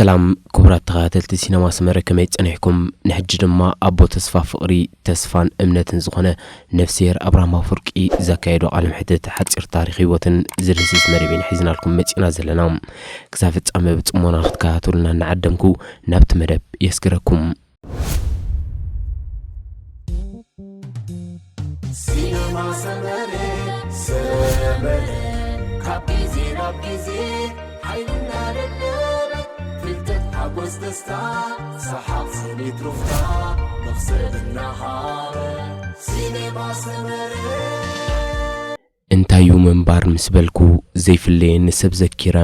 ሰላም ክቡራት ተኸታተልቲ ሲነማ ሰመረ፣ ከመይ ጸኒሕኩም? ንሕጂ ድማ ኣቦ ተስፋ ፍቕሪ፣ ተስፋን እምነትን ዝኾነ ነፍስሄር ኣብርሃም ኣፈወርቂ ዘካየዶ ቃለ መሕትት ሓጺር ታሪኽ ህይወትን ዝድህስስ መደብ ኢና ሒዝናልኩም መጺእና ዘለና። ክሳብ ፍጻመ ብጽሞና ክትከታተሉና እናዓደምኩ ናብቲ መደብ የስግረኩም። ሲነማ ሰመረ፣ ሰመረ፣ ካብ ግዜ ናብ ግዜ ሓይልና ደለበ፣ ፍልጠት፣ ሓጎስ፣ ደስታ፣ ሰሓቕ፣ ስኒት፣ ሩፍታ፣ መኽሰብ እናሃበ። ሲነማ ሰመረ። እንታዩ ምንባር ምስ በልኩ፣ ዘይፍለየኒ ሰብ ዘኪረ፣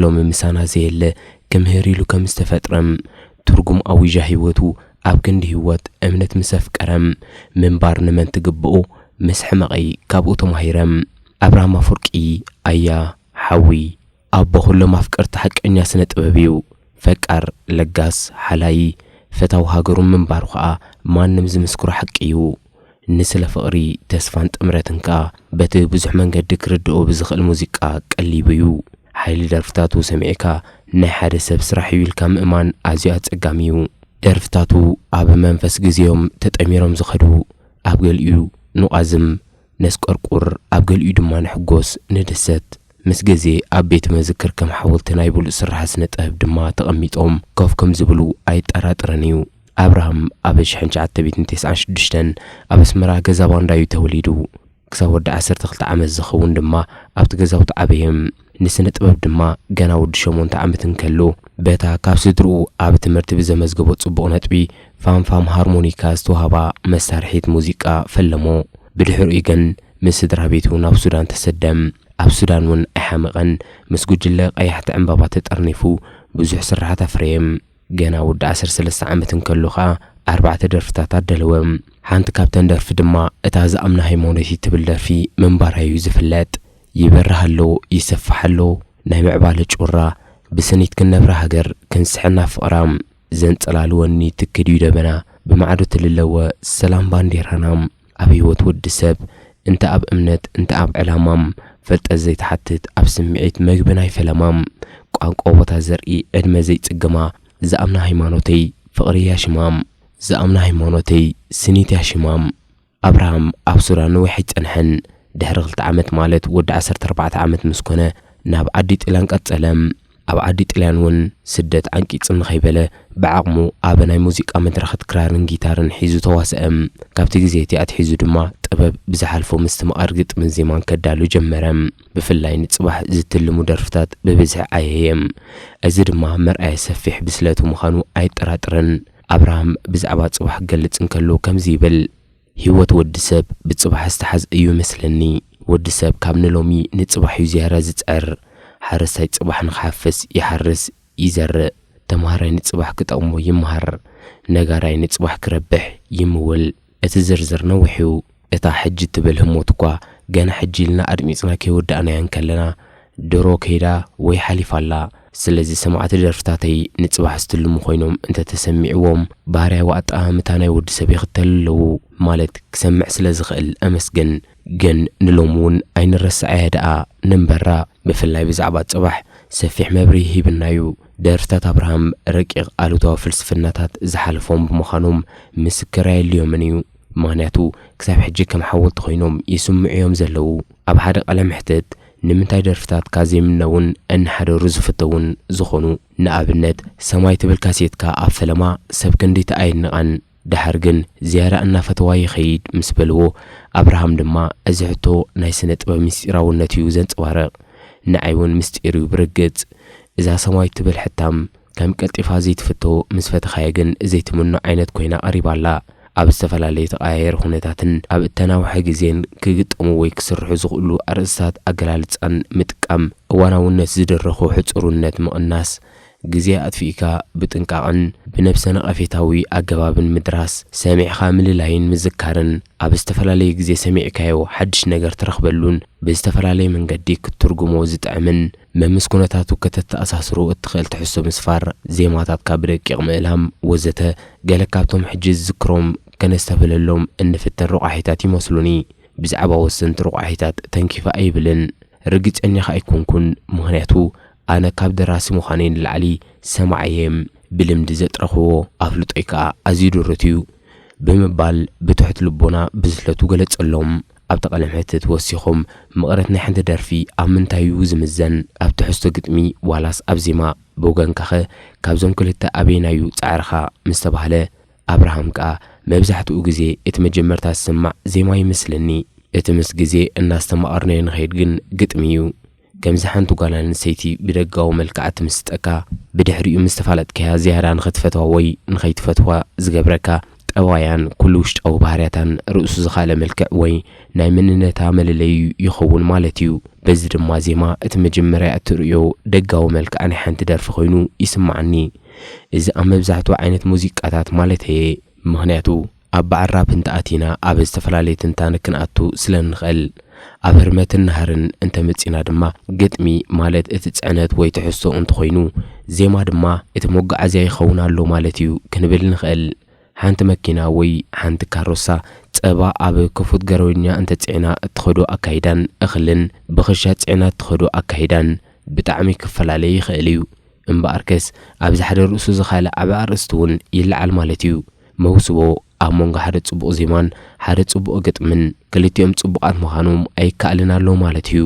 ሎሚ ምሳና ዘየለ፣ ክምህር ኢሉ ከም ዝተፈጥረ፣ ትርጉም ኣዊጃ ህይወቱ፣ ኣብ ክንዲ ህይወት እምነት ምስ ኣፍቀረ፣ ምንባር ንመን ትግብኦ፣ ምስ ሕመቐይ ካብኡ ተማሂረ። ኣብርሃም ኣፈወርቂ፣ ኣያ፣ ሓዊ፣ ኣቦ ኩሎም ኣፍቀርቲ ሓቀኛ ስነ ጥበብ እዩ። ፈቃር፣ ለጋስ፣ ሓላይ፣ ፈታዊ ሃገሩን ምንባሩ ኸኣ ማንም ዝምስክሮ ሓቂ እዩ። ንስለ ፍቕሪ፣ ተስፋን ጥምረትን ከኣ በቲ ብዙሕ መንገዲ ክርድኦ ብዝኽእል ሙዚቃ ቀሊቡ እዩ። ሓይሊ ደርፍታቱ ሰሚዕካ ናይ ሓደ ሰብ ስራሕ እዩ ኢልካ ምእማን ኣዝዩ ኣጸጋሚ እዩ። ደርፍታቱ ኣብ መንፈስ ግዜኦም ተጠሚሮም ዝኸዱ፣ ኣብ ገሊኡ ንቋዝም፣ ነስቆርቁር፣ ኣብ ገሊኡ ድማ ንሕጎስ፣ ንድሰት። ምስ ግዜ ኣብ ቤተ መዘክር ከም ሓወልቲ ናይ ብሉጽ ስርሓት ስነ ጥበብ ድማ ተቐሚጦም ኮፍ ከም ዝብሉ ኣይጠራጥርን እዩ። ኣብርሃም ኣብ ሺሕ ትሽዓተ ሚእትን ተስዓን ሽዱሽተን ኣብ ኣስመራ ገዛ ባንዳ እዩ ተወሊዱ። ክሳብ ወዲ ዓሰርተ ክልተ ዓመት ዝኸውን ድማ ኣብቲ ገዛውቲ ዓበየ። ንስነ ጥበብ ድማ ገና ወዲ ሸሞንተ ዓመት እንከሎ፣ በታ ካብ ስድርኡ ኣብ ትምህርቲ ብዘመዝገቦ ጽቡቕ ነጥቢ ፋንፋም ሃርሞኒካ ዝተዋህባ መሳርሒት ሙዚቃ ፈለሞ። ብድሕሪኡ ግን ምስ ስድራ ቤቱ ናብ ሱዳን ተሰደ። ኣብ ሱዳን እውን ኣይሓመቐን። ምስ ጉጅለ ቀያሕቲ ዕምባባ ተጠርኒፉ ብዙሕ ስርሓት ኣፍረየ። ገና ወዲ ዓሰርተ ሰለስተ ዓመት እንከሎ ኸኣ ኣርባዕተ ደርፍታት ኣደለወ። ሓንቲ ካብተን ደርፊ ድማ እታ ዝኣምና ሃይማኖተይ ትብል ደርፊ ምንባራ እዩ ዝፍለጥ። ይበርህ ኣሎ፣ ይሰፍሕ ኣሎ፣ ናይ ምዕባለ ጩራ፣ ብስኒት ክንነብራ ሃገር፣ ክንስሕና ፍቕራ፣ ዘንጸላልወኒ ትኪ ድዩ ደበና፣ ብማዕዶ ትልለወ ሰላም ባንዴራና፣ ኣብ ህይወት ወዲ ሰብ፣ እንተ ኣብ እምነት፣ እንተ ኣብ ዕላማ፣ ፍልጠት ዘይትሓትት፣ ኣብ ስምዒት መግቢ ናይ ፈለማ፣ ቋንቋ ቦታ ዘርኢ፣ ዕድመ ዘይጽግማ፣ ዝኣምና ሃይማኖተይ፣ ፍቕሪ እያ ሽማ፣ ዝኣምና ሃይማኖተይ፣ ስኒት እያ ሽማ። ኣብርሃም ኣብ ሱዳን ነዊሕ ኣይጸንሐን። ድሕሪ ክልተ ዓመት፣ ማለት ወዲ ዓሰርተ ኣርባዕተ ዓመት ምስ ኮነ፣ ናብ ዓዲ ጥልያን ቀጸለ። ኣብ ዓዲ ጥልያን እውን ስደት ዓንቂጹ ንኸይበለ፣ ብዓቕሙ ኣብ ናይ ሙዚቃ መድረኻት ክራርን ጊታርን ሒዙ ተዋስአ። ካብቲ ግዜ እቲ ኣትሒዙ ድማ ጥበብ ብዝሓልፎ ምስትምቓር ግጥምን ዜማን ከዳሉ ጀመረ። ብፍላይ ንጽባሕ ዝትልሙ ደርፍታት ብብዝሒ ዓየየ። እዚ ድማ መርኣያ ሰፊሕ ብስለቱ ምዃኑ ኣይጠራጥርን። ኣብርሃም ብዛዕባ ጽባሕ ክገልጽ እንከሎ ከምዚ ይብል፣ ህይወት ወዲ ሰብ ብጽባሕ ዝተሓዝ እዩ መስለኒ። ወዲ ሰብ ካብ ንሎሚ ንጽባሕ እዩ ዝያዳ ዝጽዕር። ሓረስታይ ጽባሕ ንኽሓፍስ ይሓርስ፣ ይዘርእ። ተምሃራይ ንጽባሕ ክጠቕሞ ይምሃር። ነጋራይ ንጽባሕ ክረብሕ ይምውል። እቲ ዝርዝር ነዊሕ እዩ። እታ ሕጂ ትብል ህሞት እኳ ገና ሕጂ ኢልና ኣድሚጽና ከይወዳእናያ እንከለና፣ ድሮ ከይዳ ወይ ሓሊፋ ኣላ። ስለዚ ሰማዕቲ ደርፍታተይ ንጽባሕ ዝትልሙ ኮይኖም እንተተሰሚዕዎም፣ ባህርያዊ ኣጠማምታ ናይ ወዲ ሰብ ይኽተሉ ኣለዉ ማለት ክሰምዕ ስለ ዝኽእል ኣመስግን። ግን ንሎሚ እውን ኣይንረስዓያ ደኣ። ንንበራ፣ ብፍላይ ብዛዕባ ጽባሕ ሰፊሕ መብርሂ ሂብና እዩ። ደርፍታት ኣብርሃም ረቂቕ ኣሉታዊ ፍልስፍናታት ዝሓለፎም ብምዃኖም ምስክር ኣየድልዮምን እዩ። ምኽንያቱ ክሳብ ሕጂ ከም ሓወልቲ ኮይኖም ይስምዑ እዮም ዘለዉ። ኣብ ሓደ ቃለ መሕትት ንምንታይ ደርፍታትካ ዘይምነውን እንሓደሩ ዝፍተውን ዝኾኑ፣ ንኣብነት ሰማይ ትብል ካሴትካ ኣብ ፈለማ ሰብ ክንድይቲ ኣየድንቓን፣ ደሓር ግን ዝያዳ እናፈተዋ ይኸይድ ምስ በልዎ፣ ኣብርሃም ድማ እዚ ሕቶ ናይ ስነ ጥበብ ምስጢራውነት እዩ ዘንጸባርቕ። ንዓይ እውን ምስጢር እዩ ብርግጽ። እዛ ሰማይ ትብል ሕታም ከም ቀልጢፋ ዘይትፍቶ፣ ምስ ፈተኻያ ግን ዘይትምኖ ዓይነት ኮይና ቀሪባ ኣላ። ኣብ ዝተፈላለየ ተቐያየሪ ኩነታትን ኣብ እተናውሐ ግዜን ክግጠሙ ወይ ክስርሑ ዝኽእሉ ኣርእስታት ኣገላልጻን ምጥቃም፣ እዋናውነት ዝድርኹ ሕጹርነት ምቕናስ፣ ግዜ ኣጥፊእካ ብጥንቃቕን ብነብሰ ነቐፌታዊ ኣገባብን ምድራስ፣ ሰሚዕኻ ምልላይን ምዝካርን፣ ኣብ ዝተፈላለየ ግዜ ሰሚዕካዮ ሓድሽ ነገር ትረኽበሉን ብዝተፈላለየ መንገዲ ክትትርጉሞ ዝጥዕምን፣ መምስ ኩነታቱ ከተተኣሳስሮ እትኽእል ትሕዝቶ ምስፋር፣ ዜማታትካ ብደቂቕ ምእላም፣ ወዘተ፣ ገለ ካብቶም ሕጂ ዝዝክሮም ከነስተብህለሎም እንፍትን ረቋሒታት ይመስሉኒ። ብዛዕባ ወሰንቲ ረቋሒታት ተንኪፈ ኣይብልን። ርግጸኛ ከኣ ኣይኮንኩን፣ ምኽንያቱ ኣነ ካብ ደራሲ ምዃነይ ንላዕሊ ሰማዒ እየ፣ ብልምዲ ዘጥረኽዎ ኣፍልጦይ ከኣ ኣዝዩ ድሩት እዩ ብምባል ብትሑት ልቦና ብዝለቱ ገለጸሎም። ኣብቲ ቃለ መሕትት ወሲኾም፣ መቐረት ናይ ሓንቲ ደርፊ ኣብ ምንታይ እዩ ዝምዘን? ኣብ ትሕዝቶ ግጥሚ ዋላስ ኣብ ዜማ? ብወገንካኸ ካብዞም ክልተ ኣበየናዩ ጻዕርኻ? ምስ ተባህለ፣ ኣብርሃም ከኣ መብዛሕትኡ ግዜ እቲ መጀመርታ ዝስማዕ ዜማ ይመስለኒ። እቲ ምስ ግዜ እናስተማቐርናዮ ንኸይድ ግን ግጥሚ እዩ። ከምዚ ሓንቲ ጓል ኣንስተይቲ ብደጋዊ መልክዓ ትምስጠካ፣ ብድሕሪኡ ምስ ተፋለጥካያ ዝያዳ ንኽትፈትዋ ወይ ንኸይትፈትዋ ዝገብረካ ጠባያን ኩሉ ውሽጣዊ ባህርያታን ርእሱ ዝኻለ መልክዕ ወይ ናይ መንነታ መለለዩ ይኸውን ማለት እዩ። በዚ ድማ ዜማ እቲ መጀመርያ እትርእዮ ደጋዊ መልክዓ ናይ ሓንቲ ደርፊ ኮይኑ ይስምዓኒ። እዚ ኣብ መብዛሕትኡ ዓይነት ሙዚቃታት ማለት እየ። ምኽንያቱ ኣብ በዓል ራፕ እንተኣቲና ኣብ ዝተፈላለየ ትንታነ ክንኣቱ ስለ እንኽእል፣ ኣብ ህርመትን ናህርን እንተመጺና ድማ ግጥሚ ማለት እቲ ጽዕነት ወይ ትሕዝቶ እንተኾይኑ፣ ዜማ ድማ እቲ መጓዓዝያ ይኸውን ኣሎ ማለት እዩ ክንብል ንኽእል። ሓንቲ መኪና ወይ ሓንቲ ካሮሳ ጸባ ኣብ ክፉት ገረወኛ እንተጽዒና እትኸዶ ኣካይዳን እኽልን ብኽሻ ጽዒና እትኸዶ ኣካይዳን ብጣዕሚ ክፈላለ ይኽእል እዩ። እምበኣርከስ ኣብዚ ሓደ ርእሱ ዝኻለ ዓቢ ኣርእስቲ እውን ይለዓል ማለት እዩ። መውስቦ ኣብ መንጎ ሓደ ጽቡቕ ዜማን ሓደ ጽቡቕ ግጥምን ክልቲኦም ጽቡቓት ምዃኖም ኣይከኣልን ኣሎ ማለት እዩ።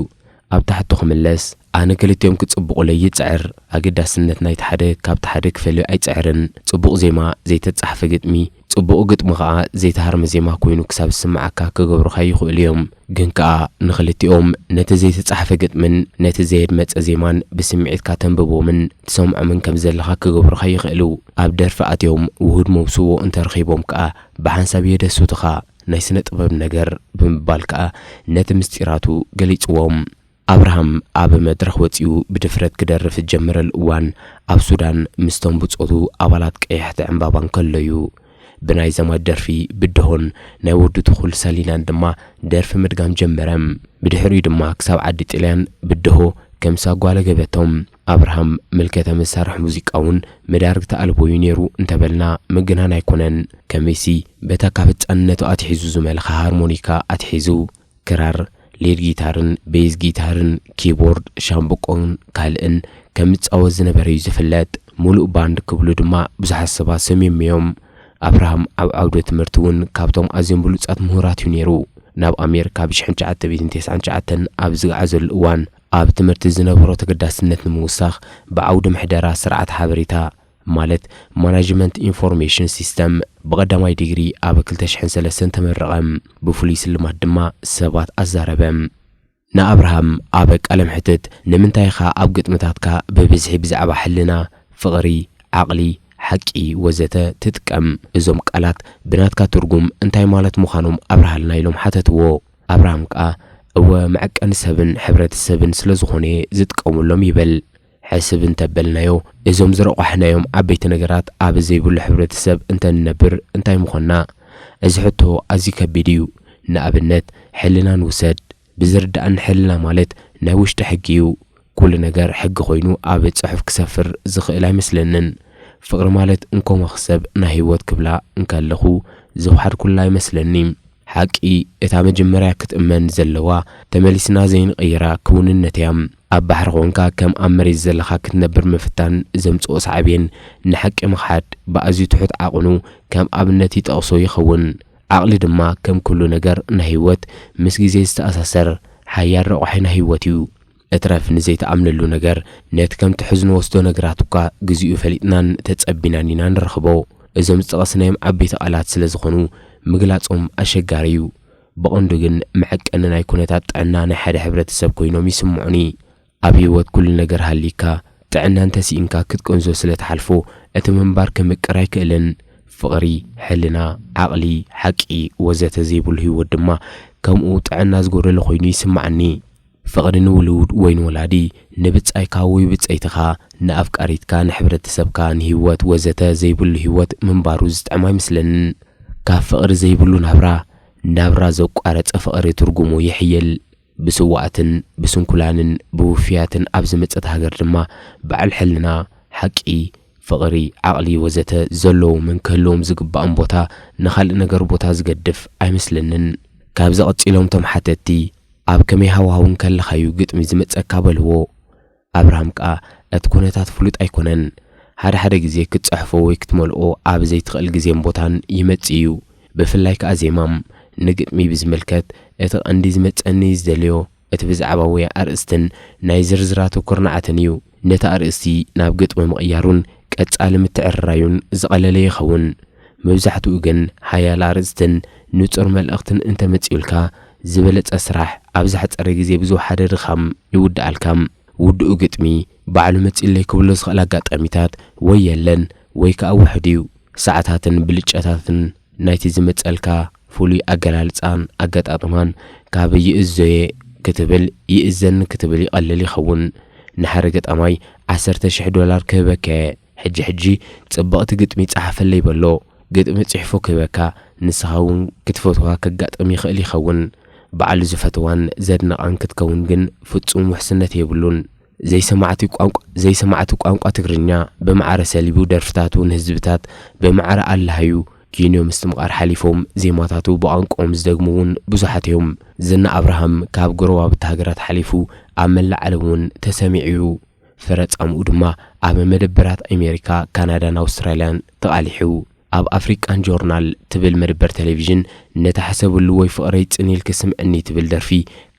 ኣብ ታሕቱ ክምለስ፣ ኣነ ክልቲኦም ክጽብቑለይ ይጽዕር። ኣገዳስነት ናይቲ ሓደ ካብቲ ሓደ ክፈልዮ ኣይጽዕርን። ጽቡቕ ዜማ ዘይተጻሕፈ ግጥሚ፣ ጽቡቕ ግጥሚ ኸኣ ዘይተሃርመ ዜማ ኮይኑ ክሳብ ዝስምዓካ ክገብሩኻ ይኽእሉ እዮም። ግን ከኣ ንኽልቲኦም ነቲ ዘይተጻሕፈ ግጥምን ነቲ ዘየድመጸ ዜማን ብስምዒትካ ተንብቦምን ትሰምዖምን ከም ዘለኻ ክገብሩኻ ይኽእሉ። ኣብ ደርፊ ኣትዮም ውሁድ መውስቦ እንተረኺቦም ከኣ ብሓንሳብ የደስቱኻ። ናይ ስነ ጥበብ ነገር ብምባል ከኣ ነቲ ምስጢራቱ ገሊጽዎም። ኣብርሃም ኣብ መድረኽ ወጺኡ ብድፍረት ክደርፍ ዝጀመረሉ እዋን፣ ኣብ ሱዳን ምስቶም ብጾቱ ኣባላት ቀያሕቲ ዕምባባ እንከሎ እዩ። ብናይ ዘማች ደርፊ ብድሆን ናይ ወዲ ትኹል ሰሊናን ድማ ደርፊ ምድጋም ጀመረ። ብድሕሪኡ ድማ ክሳብ ዓዲ ጥልያን ብድሆ ከም ሳጓ ለገበቶም። ኣብርሃም ምልከተ መሳርሒ ሙዚቃ እውን መዳርግቲ ኣልቦ እዩ ነይሩ እንተበልና ምግናን ኣይኮነን። ከመይሲ በታ ካብ ህጻንነቱ ኣትሒዙ ዝመልኻ ሃርሞኒካ ኣትሒዙ፣ ክራር፣ ሊድ ጊታርን ቤዝ ጊታርን ኪቦርድ፣ ሻምብቆን ካልእን ከም ዝጻወት ዝነበረ እዩ ዝፍለጥ። ምሉእ ባንድ ክብሉ ድማ ብዙሓት ሰባት ሰምዮምዮም። ኣብርሃም ኣብ ዓውደ ትምህርቲ እውን ካብቶም ኣዝዮም ብሉጻት ምሁራት እዩ ነይሩ። ናብ ኣሜሪካ ብ ሽሕን ትሽዓተ ሚእትን ተስዓን ትሽዓተን ኣብ ዝገዓዘሉ እዋን፣ ኣብ ትምህርቲ ዝነበሮ ተገዳስነት ንምውሳኽ፣ ብዓውዲ ምሕደራ ስርዓት ሓበሬታ፣ ማለት ማናጅመንት ኢንፎርሜሽን ሲስተም፣ ብቐዳማይ ዲግሪ ኣብ ክልተ ሽሕን ሰለስተን ተመረቐ። ብፍሉይ ስልማት ድማ ሰባት ኣዛረበ። ንኣብርሃም ኣብ ቃለ መሕትት፣ "ንምንታይ ኢኻ ኣብ ግጥምታትካ ብብዝሒ ብዛዕባ ሕልና፣ ፍቕሪ፣ ዓቕሊ፣ ሓቂ ወዘተ ትጥቀም? እዞም ቃላት ብናትካ ትርጉም እንታይ ማለት ምዃኖም ኣብርሃልና?" ኢሎም ሓተትዎ። ኣብርሃም ከኣ፣ "እወ፣ መዐቀኒ ሰብን ሕብረተሰብን ስለ ዝኾኑ እየ ዝጥቀመሎም" ይብል። ሕስብ እንተበልናዮ፣ እዞም ዝረቋሕናዮም ዓበይቲ ነገራት ኣብ ዘይብሉ ሕብረተሰብ እንተንነብር እንታይ ምኾንና? እዚ ሕቶ ኣዝዩ ከቢድ እዩ። ንኣብነት፣ ሕልና ንውሰድ። ብዝርድኣኒ ሕልና ማለት ናይ ውሽጢ ሕጊ እዩ። ኩሉ ነገር ሕጊ ኮይኑ ኣብ ጽሑፍ ክሰፍር ዝኽእል ኣይመስለንን። ፍቕሪ ማለት እንኮ መኽሰብ ናይ ህይወት ክብላ እንከለኹ ዝወሓድኩላ ይመስለኒ። ሓቂ እታ መጀመርያ ክትእመን ዘለዋ፣ ተመሊስና ዘይንቕይራ ክውንነት እያ። ኣብ ባሕሪ ኾንካ ከም ኣብ መሬት ዘለኻ ክትነብር ምፍታን ዘምጽኦ ሳዕቤን ንሓቂ ምኽሓድ ብኣዝዩ ትሑት ዓቕኑ ከም ኣብነት ይጠቕሶ ይኸውን። ዓቕሊ ድማ ከም ኩሉ ነገር ናይ ህይወት ምስ ግዜ ዝተኣሳሰር ሓያል ረቋሒ ናይ ህይወት እዩ። እትረፍ ንዘይትኣምነሉ ነገር፣ ነቲ ከምቲ ሕዚ ንወስዶ ነገራት እኳ ግዚኡ ፈሊጥናን ተጸቢናን ኢና ንረኽቦ። እዞም ዝጠቐስናዮም ዓበይቲ ቃላት ስለ ዝኾኑ ምግላጾም ኣሸጋሪ እዩ። ብቐንዱ ግን መዐቀኒ ናይ ኩነታት ጥዕና ናይ ሓደ ሕብረተሰብ ኮይኖም ይስምዑኒ። ኣብ ህይወት ኩሉ ነገር ሃልይካ፣ ጥዕና እንተስኢንካ ክትቅንዞ ስለ ትሓልፎ፣ እቲ ምንባር ክምቅር ኣይክእልን። ፍቕሪ፣ ሕልና፣ ዓቕሊ፣ ሓቂ ወዘተ ዘይብሉ ህይወት ድማ ከምኡ ጥዕና ዝጎደሎ ኮይኑ ይስምዓኒ። ፍቕሪ ንውሉድ ወይ ንወላዲ፣ ንብጻይካ ወይ ብጸይትኻ፣ ንኣፍቃሪትካ፣ ንሕብረተሰብካ፣ ንህይወት ወዘተ ዘይብሉ ህይወት ምንባሩ ዝጥዕም ኣይመስለንን። ካብ ፍቕሪ ዘይብሉ ናብራ፣ ናብራ ዘቋረጸ ፍቕሪ ትርጉሙ ይሕይል። ብስዋእትን ብስንኩላንን ብውፍያትን ኣብ ዝመጸት ሃገር ድማ በዓል ሕልና፣ ሓቂ፣ ፍቕሪ፣ ዓቕሊ ወዘተ ዘለዎምን ክህልዎም ዝግባእን ቦታ ንኻልእ ነገር ቦታ ዝገድፍ ኣይመስለንን። ካብዚ ቀጺሎም እቶም ሓተትቲ፣ "ኣብ ከመይ ሃዋህው እንከለኻ'ዩ ግጥሚ ዝመጸካ?" በልዎ። ኣብርሃም ከኣ እቲ ኩነታት ፍሉጥ ኣይኮነን። ሓደ ሓደ ግዜ ክትጽሕፎ ወይ ክትመልኦ ኣብ ዘይትኽእል ግዜን ቦታን ይመጽእ እዩ። ብፍላይ ከኣ ዜማ ንግጥሚ ብዝምልከት እቲ ቀንዲ ዝመጸኒ ዝደልዮ እቲ ብዛዕባ ወይ ኣርእስትን ናይ ዝርዝራቱ ኩርናዓትን እዩ። ነቲ ኣርእስቲ ናብ ግጥሚ ምቕያሩን ቀጻሊ ምትዕርራዩን ዝቐለለ ይኸውን። መብዛሕትኡ ግን ሓያል ኣርእስትን ንጹር መልእኽትን እንተመጺኡልካ ዝበለጸ ስራሕ ኣብ ዝሓጸረ ግዜ ብዝወሓደ ድኻም ይውድኣልካ። ውድኡ ግጥሚ ባዕሉ መጺኡለይ ክብሎ ዝኽእል ኣጋጣሚታት ወይ የለን ወይ ከኣ ውሑድ እዩ። ሰዓታትን ብልጫታትን ናይቲ ዝመጸልካ ፍሉይ ኣገላልጻን ኣገጣጥማን ካብ ይእዞየ ክትብል ይእዘኒ ክትብል ይቐልል ይኸውን። ንሓደ ገጣማይ ዓሰርተ ሽሕ ዶላር ክህበካ እየ። ሕጂ ሕጂ ጽብቕቲ ግጥሚ ጸሓፈለይ በሎ። ግጥሚ ጽሒፉ ክህበካ ንስኻ እውን ክትፈትዋ ከጋጥም ይኽእል ይኸውን። ባዕሉ ዝፈትዋን ዘድንቓን ክትከውን ግን ፍጹም ውሕስነት የብሉን። ዘይሰማዕቲ ቋንቋ ዘይሰማዕቲ ቋንቋ ትግርኛ ብማዕረ ሰሊቡ ደርፍታቱ ንህዝብታት ብማዕረ ኣለሃዩ ኪንዮ ምስትምቓር ሓሊፎም ዜማታቱ ብቋንቋኦም ዝደግሙ እውን ብዙሓት እዮም። ዝና ኣብርሃም ካብ ጎረባብቲ ሃገራት ሓሊፉ ኣብ መላእ ዓለም እውን ተሰሚዑ እዩ። ፍረ ጻምኡ ድማ ኣብ መደበራት ኣሜሪካ፣ ካናዳን ኣውስትራልያን ተቓሊሑ። ኣብ ኣፍሪቃን ጆርናል ትብል መደበር ቴሌቪዥን ነታ ሕሰብሉ ወይ ፍቕረይ ጽን ኢልኪ ስምዕኒ ትብል ደርፊ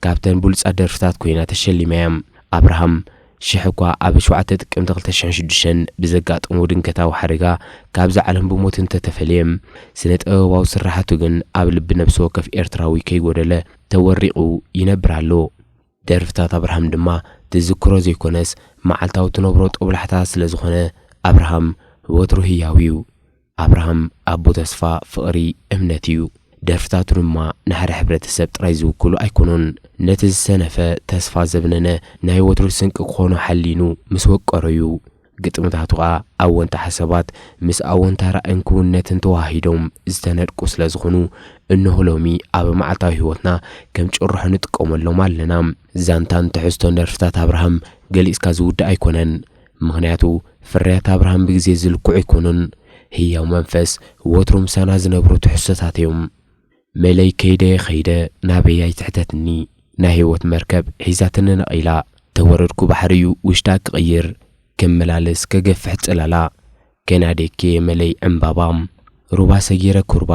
ካብተን ብሉጻት ደርፍታት ኮይና ተሸሊማ እያ። ኣብርሃም ሽሕ እኳ ኣብ ሸውዓተ ጥቅምቲ ክልተ ሽሕን ሽዱሽተን ብዘጋጠሞ ድንገታዊ ሓደጋ ካብዛ ዓለም ብሞት እንተተፈልየ፣ ስነ ጥበባዊ ስራሓቱ ግን ኣብ ልቢ ነብሲ ወከፍ ኤርትራዊ ከይጎደለ ተወሪቑ ይነብር ኣሎ። ደርፍታት ኣብርሃም ድማ ትዝክሮ ዘይኮነስ መዓልታዊ ትነብሮ ጦብላሕታ ስለ ዝኾነ ኣብርሃም ወትሩ ህያው እዩ። ኣብርሃም ኣቦ ተስፋ፣ ፍቕሪ፣ እምነት እዩ። ደርፍታቱ ድማ ንሓደ ሕብረተሰብ ጥራይ ዝውክሉ ኣይኮኑን። ነቲ ዝሰነፈ ተስፋ ዘብነነ ናይ ወትሩ ስንቂ ክኾኖ ሓሊኑ ምስ ወቀሮ እዩ። ግጥምታቱ ኸኣ ኣወንታ ሓሳባት ምስ ኣወንታ ራእን ክውነትን ተዋሂዶም ዝተነድቁ ስለ ዝኾኑ፣ እንሆ ሎሚ ኣብ መዓልታዊ ህይወትና ከም ጭርሖ ንጥቀመሎም ኣለና። ዛንታን ትሕዝቶን ደርፍታት ኣብርሃም ገሊጽካ ዝውዳእ ኣይኮነን። ምኽንያቱ ፍርያት ኣብርሃም ብግዜ ዝልክዑ ኣይኮኑን። ህያው መንፈስ ወትሩ ምሳና ዝነብሩ ትሕዝቶታት እዮም። መለይ ከይደ ከይደ ናበይ ኣይትሕተትኒ። ናይ ህይወት መርከብ ሒዛትኒ ነቒላ። ተወረድኩ ባሕሪ እዩ ውሽጣ ክቕይር፣ ክመላለስ ከገፍሕ ጽላላ። ከናዴኪ መለይ ዕምባባ፣ ሩባ ሰጊረ ኩርባ፣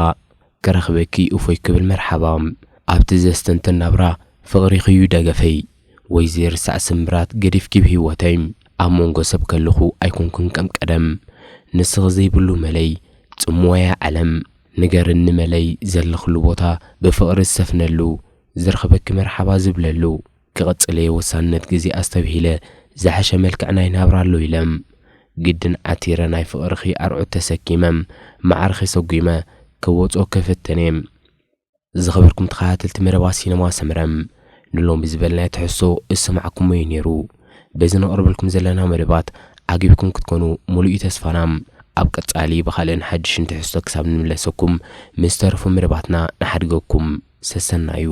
ክረኽበኪ እፎይ ክብል መርሓባ። ኣብቲ ዘስተንትን ናብራ ፍቕሪኺ እዩ ደገፈይ። ወይ ዘይርሳዕ ስምብራት ገዲፍኪ ብህይወተይ። ኣብ መንጎ ሰብ ከለኹ ኣይኮንኩን ከም ቀደም። ንስኺ ዘይብሉ መለይ ጽምዋያ ዓለም። ንገርኒ መለይ ዘለኽሉ ቦታ ብፍቕሪ ዝሰፍነሉ፣ ዝረኽበኪ መርሓባ ዝብለሉ። ክቕጽል እየ ወሳንነት ግዜ ኣስተብሂለ፣ ዝሓሸ መልክዕ ናይ ናብራ ኣሎ ኢለ። ግድን ዓቲረ ናይ ፍቕርኺ ኣርዑት ተሰኪመ፣ ማዕርኺ ሰጒመ፣ ክወጾ ክፍትን እየ። ዝኸበርኩም ተኸታተልቲ መደባት ሲነማ ሰምረ፣ ንሎሚ ዝበልናዮ ትሕዝቶ ዝሰማዕኩሞ እዩ ነይሩ። በዚ ነቕርበልኩም ዘለና መደባት ዓጊብኩም ክትኮኑ ሙሉእ እዩ ተስፋና። ኣብ ቀጻሊ ብኻልእን ሓድሽን ትሕዝቶ ክሳብ ንምለሰኩም፣ ምስ ተረፉ መደባትና ንሓድገኩም። ሰሰናዩ።